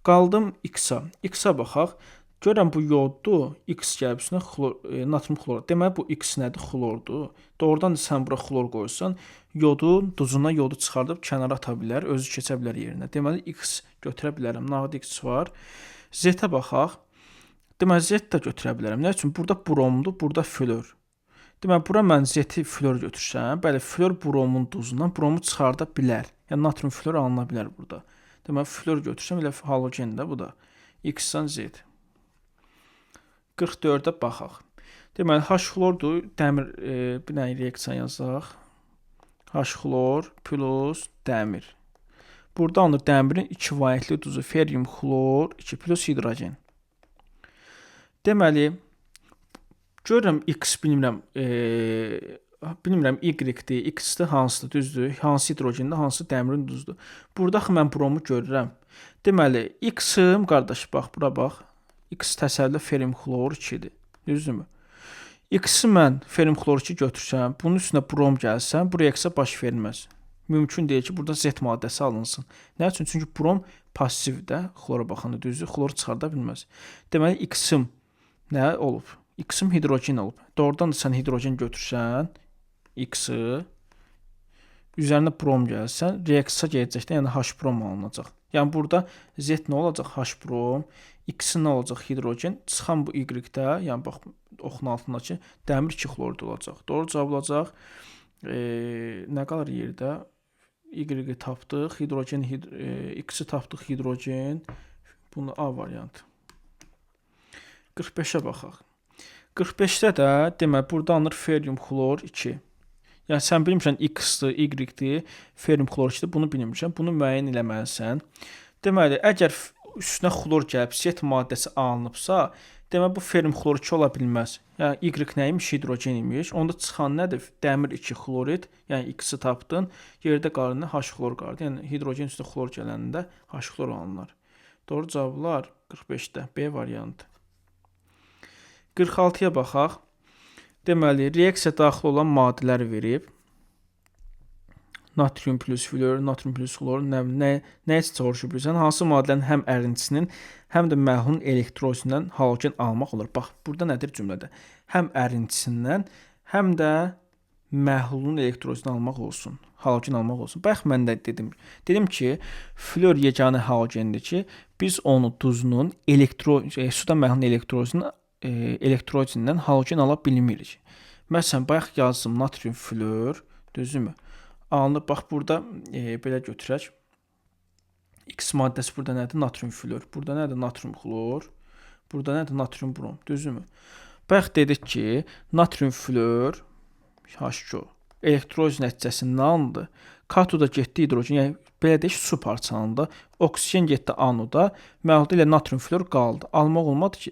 Qaldım X-a. X-a baxaq. Görürəm bu yoddur. X gəlib üstünə xlor, natrium xlor. Deməli, bu X nədir? Xlordur. Doğrudan da sən bura xlor qoysan, yodun duzuna yodu çıxardıb kənara ata bilər, özü keçə bilər yerinə. Deməli, X götürə bilərəm. Nağd X var. Z-ə baxaq. Deməli, Z də götürə bilərəm. Nə üçün? Burada bromdur, burada flor. Deməli, bura mən Z-i flor götürsəm, bəli, flor bromun duzundan bromu çıxarda bilər. Yəni, natrium flor alına bilər burada. Deməli, flor götürsəm, elə halogen də bu da. X-dən Z. 44-ə baxaq. Deməli, H xlordur. Dəmir, bir dənə reaksiya yazaq. H xlor plus dəmir. Burada alınır dəmirin 2 variantlı duzu. Ferium xlor 2 plus hidrogen. Deməli, görürəm X bilmirəm, bilmirəm Y-dir, X-dir, hansıdır, düzdür, hansı hidrogendir, hansı dəmirin duzudur. Burada axı mən bromu görürəm. Deməli, X-im, qardaş, bax, bura bax. X təsəvvürlə ferium xlor 2-dir, düzdürmü? X-i mən ferium xlor 2 götürsəm, bunun üstünə brom gəlsəm, bu reaksiya baş verməz. Mümkün deyil ki, burada Z maddəsi alınsın. Nə üçün? Çünki brom passivdir, xlora baxanda, düzdür, xlor çıxarda bilməz. Deməli, X-im nə olub? X-im hidrogen olub. Doğrudan da sən hidrogen götürsən, X-i, üzərinə brom gəlsən, reaksiya gedəcək də, yəni H brom alınacaq. Yəni burada Z nə olacaq? H brom, X nə olacaq? Hidrogen. Çıxan bu Y-də, yəni bax oxun altındakı dəmir 2 xlorid olacaq. Doğru cavab olacaq Nə qalır yerdə? Y-i tapdıq, hidrogen, X-i tapdıq, hidrogen. Bunu A variantı. 45-ə baxaq. 45-də də demək, burada alınır ferium xlor 2. Yəni sən bilmirsən X-dir, Y-dir, ferium xlor 2-dir, bunu bilmirsən. Bunu müəyyən eləməlisən. Deməli, əgər üstünə xlor gəlib Z maddəsi alınıbsa, demək bu ferium xlor 2 ola bilməz. Yəni Y nə imiş? Hidrogen imiş. Onda çıxan nədir? Dəmir 2 xlorid, yəni X-i tapdın. Yerdə qalır nə? H xlor qalır. Yəni hidrogen üstünə xlor gələndə H xlor alınır. Doğru cavablar 45-də B variantı. 46-ya baxaq. Deməli, reaksiya daxil olan maddələr verib. Natrium plus flor, natrium plus xlor, nə soruşub bilirsən? Hansı maddələrin həm ərintisinin, həm də məhlulun elektrolizindən halogen almaq olur? Bax, burada nədir cümlədə? Həm ərintisindən, həm də məhlulun elektrolizindən almaq olsun. Halogen almaq olsun. Bayaq mən də dedim. Dedim ki, flor yeganə halogendir ki, biz onu duzunun suda məhlulun elektrolizindən halogen ala bilmirik. Məsələn, bayaq yazdım natrium flor, düzdürmü? Alınıb, bax, burada belə götürək. X maddəsi burada nədir? Natrium flor. Burada nədir? Natrium xlor. Burada nədir? Natrium brom. Düzdürmü? Bayaq dedik ki, natrium flor H2O elektroliz nəticəsində alındı. Katoda getdi hidrogen, yəni belə deyək, su parçalandı. Oksigen getdi anoda, məhlulda ilə natrium flor qaldı. Almaq olmadı ki.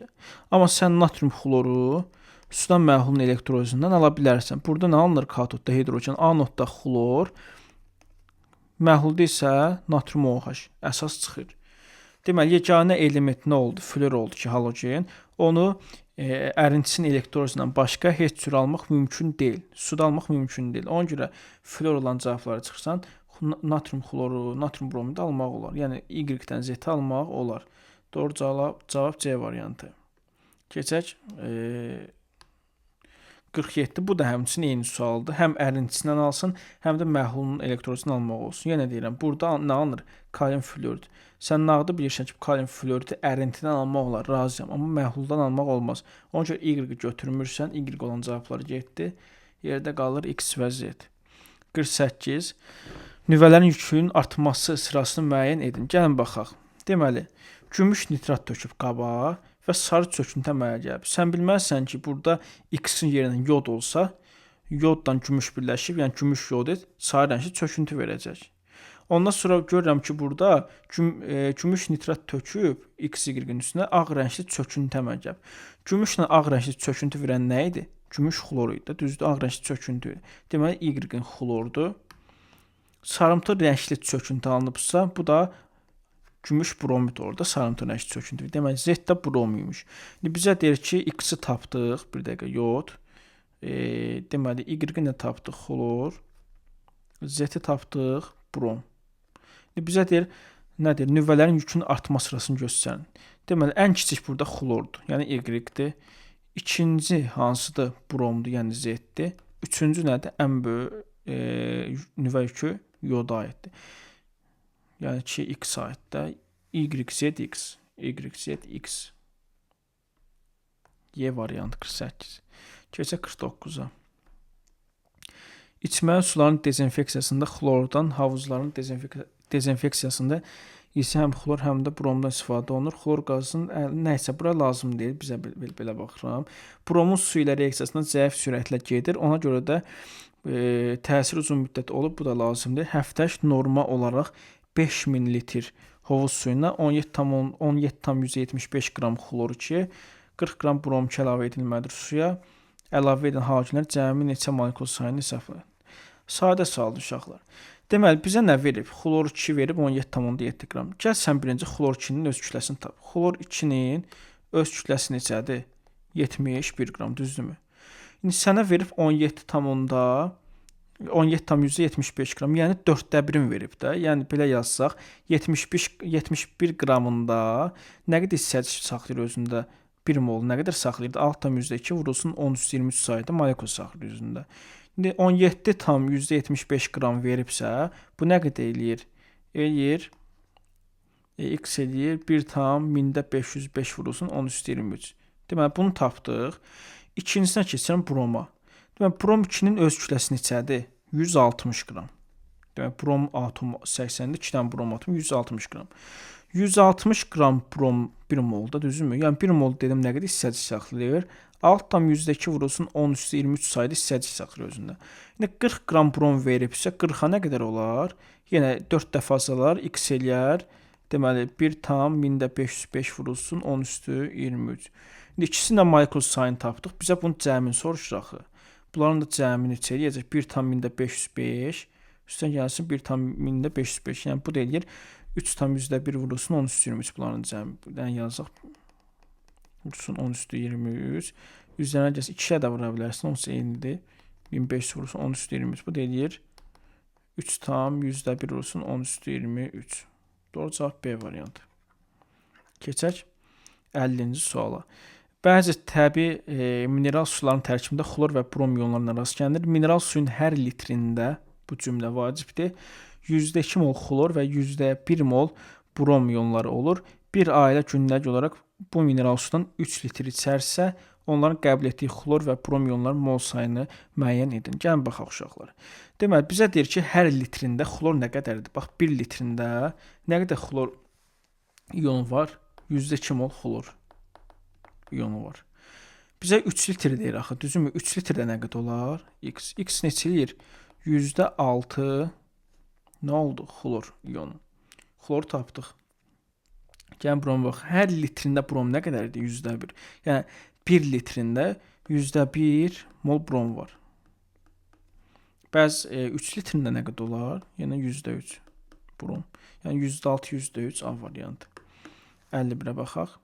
Amma sən natrium xloru sudan məhlulun elektrolizindən ala bilərsən. Burada nə alınır? Katodda hidrogen, anodda xlor, məhlulda isə natrium OH əsas çıxır. Deməli, yeganə element nə oldu? Flor oldu ki, halogen. Onu ərintisinin elektrolizindən başqa heç cür almaq mümkün deyil. Suda almaq mümkün deyil. Ona görə flor olan cavabları çıxırsan, natrium xloru, natrium bromidi almaq olar. Yəni Y-dən Z-i almaq olar. Doğru cavab C variantı. Keçək 47. Bu da həmçinin eyni sualdır. Həm ərintisindən alsın, həm də məhlulun elektrolizindən almaq olsun. Yenə deyirəm, burada nə alınır? Kalium floridi. Sən nağdı bilirsən ki, kalium floridi ərintidən almaq olar, razıyam. Amma məhluldan almaq olmaz. Ona görə Y-i götürmürsən, Y olan cavabları getdi. Yerdə qalır X və Z. 48. Nüvələrin yükünün artması sırasını müəyyən edin. Gəlin baxaq. Deməli, gümüş nitrat töküb qaba və sarı çöküntü əmələ gəlib. Sən bilməzsən ki, burada X-in yerinə yod olsa, yodla gümüş birləşib, yəni gümüş yodid sarı rəngli çöküntü verəcək. Ondan sonra görürəm ki, burada gümüş nitrat töküb X, Y-in üstünə ağ rəngli çöküntü əmələ gəlib. Gümüşlə ağ rəngli çöküntü verən nə idi? Gümüş xlor idi. Düzdür, ağ rəngli çöküntü. Deməli, Y-in xlordur. Sarımtıl rəngli çöküntü alınıbsa, bu da gümüş bromid orada sarımtıl rəngli çöküntü. Deməli, Z də brom imiş. İndi bizə deyir ki, X-i tapdıq. Bir dəqiqə, yod. Deməli, Y-i nə tapdıq? Xlor. Z-i tapdıq, brom. İndi bizə deyir, nədir? Nüvələrin yükünün artma sırasını göstərin. Deməli, ən kiçik burada xlordur, yəni Y-dir. İkinci hansıdır? Bromdur, yəni Z-dir. Üçüncü nədir? Ən böyük nüvə yükü yoda aiddir. Yəni ki, X aiddir. Y, Z, X. Y, Z, X. Y variantı 48. Keçək 49-a. İçməli suların dezinfeksiyasında xlordan, havuzların dezinfeksiyasında isə həm xlor, həm də bromdan istifadə olunur. Xlor qazının nə isə bura lazım deyil, bizə belə baxıram. Bromun su ilə reaksiyasında zəif sürətlə gedir. Ona görə də təsir uzun müddət olub, bu da lazım deyil. Həftəlik norma olaraq 5000 litr hovuz suyuna 17,75 qram xlor 2, 40 qram brom 2 əlavə edilməlidir suya. Əlavə edilən halogenlər cəmi neçə molekul sayını hesablayın. Sadə sualdır uşaqlar. Deməli, bizə nə verib? Xlor 2 verib 17,7 qram. Gəl sən birinci xlor 2-nin öz kütləsini tap. Xlor 2-nin öz kütləsi neçədir? 71 qram, düzdürmü? İndi sənə verib 17,75 qram, yəni 4də 1-in verib də. Yəni belə yazsaq, 71 qramında nə qədər hissəcik saxlayır özündə? 1 mol nə qədər saxlayırdı? 6,2 vurulsun 10-23 sayda molekul saxlayır özündə. İndi 17,75 qram veribsə, bu nə qədər eləyir? Eləyir, x eləyir 1,505 vurulsun 10-23. Deməli, bunu tapdıq. İkincisinə keçirəm broma. Deməli, brom 2-nin öz kütləsi neçədir? 160 qram. Demək, brom atomu 80-dir, 2 dənə brom atomu 160 qram. 160 qram brom 1 molda, düzdürmü? Yəni 1 mol dedim nə qədər hissəcik saxlayır? 6,2 vurulsun 10 üstü 23 sayda hissəcik saxlayır özündə. İndi 40 qram brom veribsə 40-a nə qədər olar? Yenə 4 dəfə azalar, x eləyər. Deməli 1,505 vurulsun 10 üstü 23. İndi ikisinin də molekul sayını tapdıq. Bizə bunun cəmini soruşur axı. Bunların da cəmini neçə eləyəcək? 1,505 üstdən gəlsin 1,505. Yəni bu da eləyir 3,1 vurulsun 10 üstü 23 bunların cəmi. Yəni yazaq. Vursun 10 üstü 23. Üzərinə gəlsin 2-yə də vura bilərsin. Onsuz eynidir. 1500 vurulsun 10 üstü 23. Bu da eləyir 3,1 vurulsun 10 üstü 23. Doğru cavab B variantı. Keçək 50-ci suala. Bəzi təbii mineral suların tərkibində xlor və brom ionlarına rast gəlinir. Mineral suyun hər litrində, bu cümlə vacibdir, %2 mol xlor və %1 mol brom ionları olur. Bir ailə günlük olaraq bu mineral sudan 3 litr içərsə, onların qəbul etdiyi xlor və brom ionların mol sayını müəyyən edin. Gəlin baxaq uşaqlar. Deməli, bizə deyir ki, hər litrində xlor nə qədərdir? Bax, 1 litrində nə qədər xlor ionu var? %2 mol xlor ionu var. Bizə 3 litr deyir axı, düzünmü? 3 litrdə nə qədər olar? X. X neçə eləyir? %6 nə oldu? Xlor ionu. Xlor tapdıq. Gəlin brom bax. Hər litrində brom nə qədərdir? %1. Yəni 1 litrində %1 mol brom var. Bəs 3 litrində nə qədər olar? Yəni %3 brom. Yəni %6, %3 A variantı. 51-ə baxaq.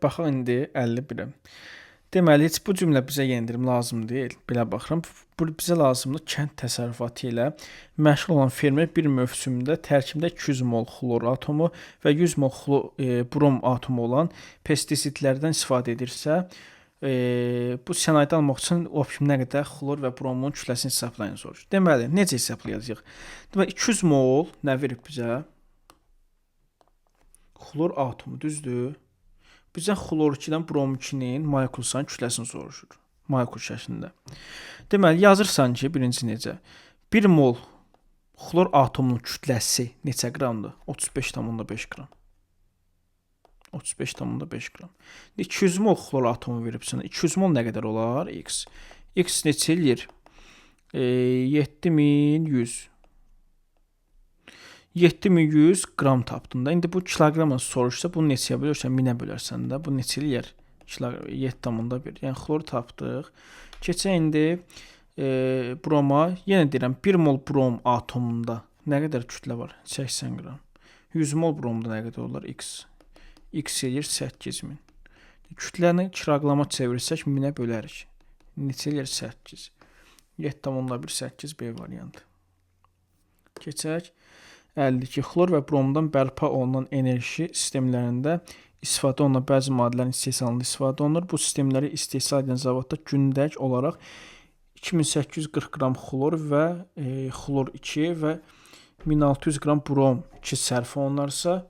Baxaq indi 51-ə. Deməli, heç bu cümlə bizə yendirim lazım deyil. Belə baxıram. Bu bizə lazımdır kənd təsərrüfatı ilə məşğul olan fermer bir mövsümdə tərkibində 200 mol xlor atomu və 100 mol brom atomu olan pestisidlərdən istifadə edirsə, bu sənayedə almaq üçün optimum nə qədər xlor və bromun kütləsini hesablayın soruşur. Deməli, necə hesablayacağıq? Deməli, 200 mol nə verib bizə? Xlor atomu, düzdür? Bizə xlor 2-dən brom 2-nin molekul sayının kütləsini soruşur. Molekul şəklində. Deməli, yazırsan ki, birinci necə? 1 mol xlor atomunun kütləsi neçə qramdır? 35,5 qram. 35,5 qram. 200 mol xlor atomu verib sənə. 200 mol nə qədər olar? X. X neçə eləyir? 7100. 7100 qram tapdın da. İndi bu kiloqramla soruşsa, bunu neçəyə bölürsən? 1000-ə bölərsən də. Bu neçə eləyər? 7,1. Yəni xlor tapdıq. Keçək indi broma. Yenə deyirəm, 1 mol brom atomunda nə qədər kütlə var? 80 qram. 100 mol bromda nə qədər olar? X. X eləyir 8000. Kütləni kiloqrama çevirsək 1000-ə bölərik. Neçə eləyir? 8. 7,1 8 B variantı. Keçək 52. Xlor və bromdan bərpa olunan enerji sistemlərində istifadə olunan bəzi maddələrin istehsalında istifadə olunur. Bu sistemləri istehsal edən zavodda gündəlik olaraq 2840 qram xlor və xlor 2 və 1600 qram brom 2 sərf olunarsa,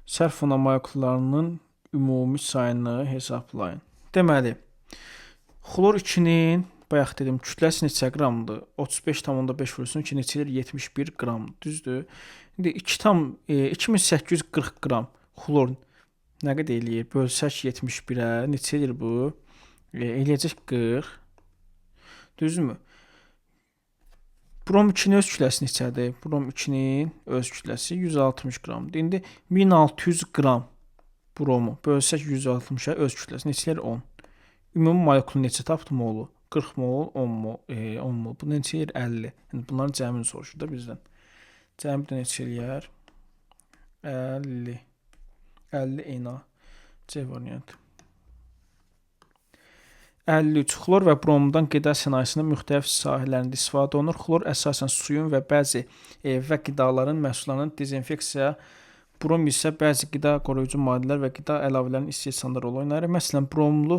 sərf olunan molekullarının ümumi sayını hesablayın. Deməli, xlor 2-nin bayaq dedim, kütləsi neçə qramdır? 35,5 vurulsun 2 neçə eləyir? 71 qram. Düzdür? İndi 2840 qram xlor nə qədər eləyir? Bölsək 71-ə neçə eləyir bu? Eləyəcək 40. Düzdürmü? Brom 2-nin öz kütləsi neçədir? Brom 2-nin öz kütləsi 160 qramdır. İndi 1600 qram bromu bölsək 160-a öz kütləsi neçə eləyir? 10. Ümumi molekulu neçə tapdım molu? 40 mol, 10 mol, 10 mol. Bu neçə eləyir? 50. Yəni bunların cəmini soruşur da bizdən. Cəmi də neçə eləyər? 50. 50 Na. C variantı. 53. Xlor və bromdan qida sənayesinin müxtəlif sahələrində istifadə olunur. Xlor əsasən suyun və bəzi və qidaların məhsullarının dezinfeksiya, brom isə bəzi qida qoruyucu maddələr və qida əlavələrinin istehsalında rol oynayır. Məsələn, bromlu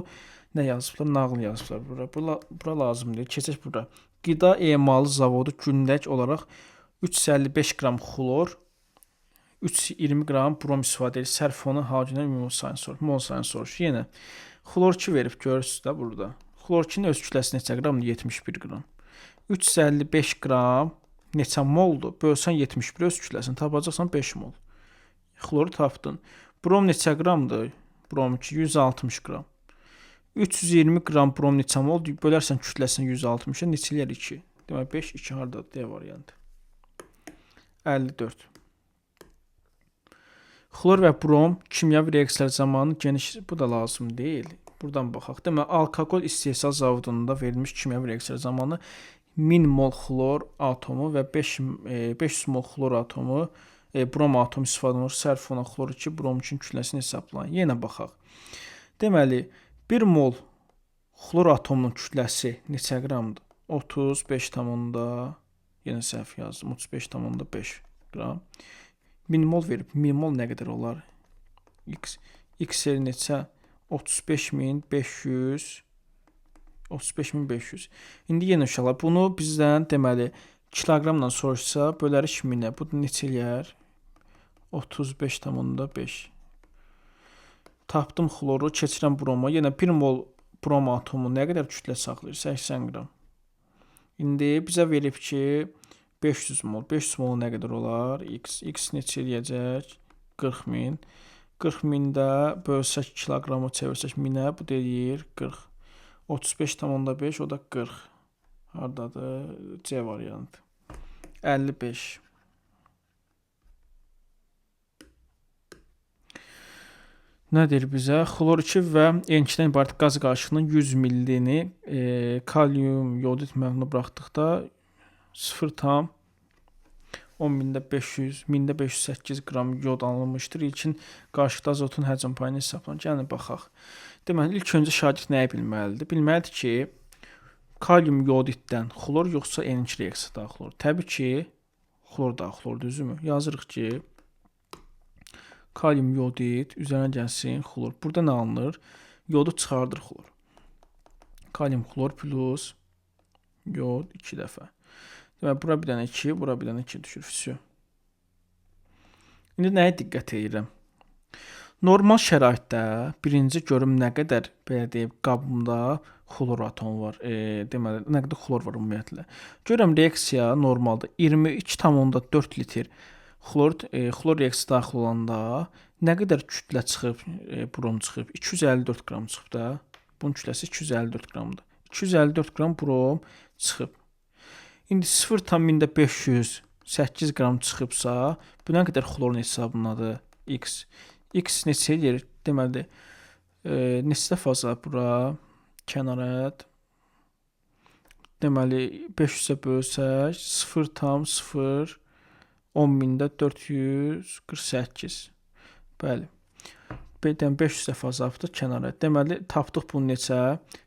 nə yazıblar? Nağıl yazıblar bura. Bura lazım deyil. Keçək bura. Qida emalı zavodu gündəlik olaraq 355 qram xlor, 320 qram brom istifadə edir. Sərf olunan halogenlərin ümumi sayını soruşur. Mol sayını soruşur. Yenə xlor 2 verib görürsünüz də burada. Xlor 2-nin öz kütləsi neçə qramdır? 71 qram. 355 qram neçə moldur? Bölsən 71 öz kütləsini tapacaqsan 5 mol. Xloru tapdın. Brom neçə qramdır? Brom 2 160 qram. 320 qram brom neçə moldur? Bölərsən kütləsini 160-a neçə eləyər? 2. Demək 5 2 hardadır? D variantı. 54. Xlor və brom kimyəvi reaksiyalar zamanı geniş, bu da lazım deyil. Buradan baxaq. Demək, alkoqol istehsal zavodunda verilmiş kimyəvi reaksiyalar zamanı 1000 mol xlor atomu və 500 mol xlor atomu, brom atomu istifadə olunur. Sərf olunan xlor 2, brom 2-nin kütləsini hesablayın. Yenə baxaq. Deməli, 1 mol xlor atomunun kütləsi neçə qramdır? 35 tam yenə səhv yazdım. 35,5 qram. 1000 mol verib. 1000 mol nə qədər olar? X. X neçə? 35.500. 35.500. İndi yenə uşaqlar, bunu bizdən deməli kiloqramla soruşsa bölərik 1000-ə. Bu da neçə eləyər? 35,5. Tapdım xloru, keçirəm broma. Yenə 1 mol brom atomu nə qədər kütlə saxlayır? 80 qram. İndi bizə verib ki 500 mol. 500 mol nə qədər olar? X. X neçə eləyəcək? 40.000. 40.000-də bölsək kiloqramı çevirsək 1000-ə, bu da eləyir 40. 35,5, o da 40. Hardadır? C variantı. 55. Nə deyir bizə? Xlor 2 və N2-dən ibarət qaz qarışığının 100 millini kalium yodid məhluluna buraxdıqda 0,10 508 qram yod alınmışdır. İlkin qarışıqda azotun həcm payını hesablanır. Gəlin baxaq. Deməli, ilk öncə şagird nəyi bilməlidir? Bilməlidir ki, kalium yodiddən xlor yoxsa N2 reaksiya daxil olur. Təbii ki, xlor daxil olur, düzdürmü? Yazırıq ki, kalium yodid üzərinə gəlsin xlor. Burada nə alınır? Yodu çıxardır xlor. Kalium xlor plus yod 2 dəfə. Deməli, bura bir dənə 2, bura bir dənə 2 düşür. Vəsiyo. İndi nəyə diqqət edirəm? Normal şəraitdə birinci görüm nə qədər, belə deyim, qabımda xlor atomu var. Deməli, nə qədər xlor var ümumiyyətlə. Görürəm, reaksiya normalda 22,4 litr xlor reaksiyası daxil olanda nə qədər kütlə çıxıb, brom çıxıb? 254 qram çıxıb da. Bunun kütləsi 254 qramdır. 254 qram brom çıxıb. İndi 0,508 qram çıxıbsa, bu nə qədər xlorun hesabındadır? X. X neçə eləyir? Deməli, neçə dəfə azalır bura? Kənara. Deməli, 500-ə bölsək, 0,0 10.448. Bəli. Deməli, 500 dəfə azalıbdır kənara. Deməli, tapdıq bunu neçə?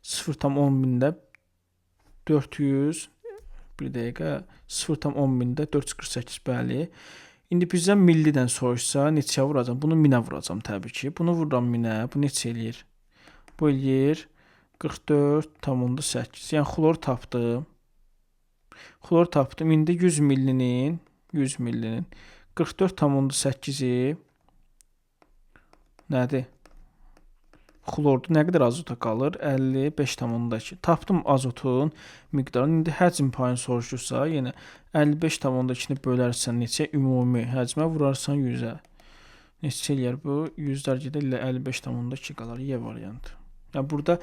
0,10.400 bir dəqiqə 0,10.448 bəli. İndi bizdən millidən soruşsa neçəyə vuracam? Bunu 1000-ə vuracam təbii ki. Bunu vururam 1000-ə. Bu neçə eləyir? Bu eləyir 44,8. Yəni xlor tapdım. Xlor tapdım. İndi 100 millinin 100 millinin 44,8-i nədir? Xlordur. Nə qədər azota qalır? 55,2. Tapdım azotun miqdarını. İndi həcm payını soruşursa, yenə 55,2-ni bölərsən neçə? Ümumi həcmə vurarsan 100-ə. Neçə eləyər bu? 100-lər gedər, 55,2 qalar. Y variantı. Yəni burada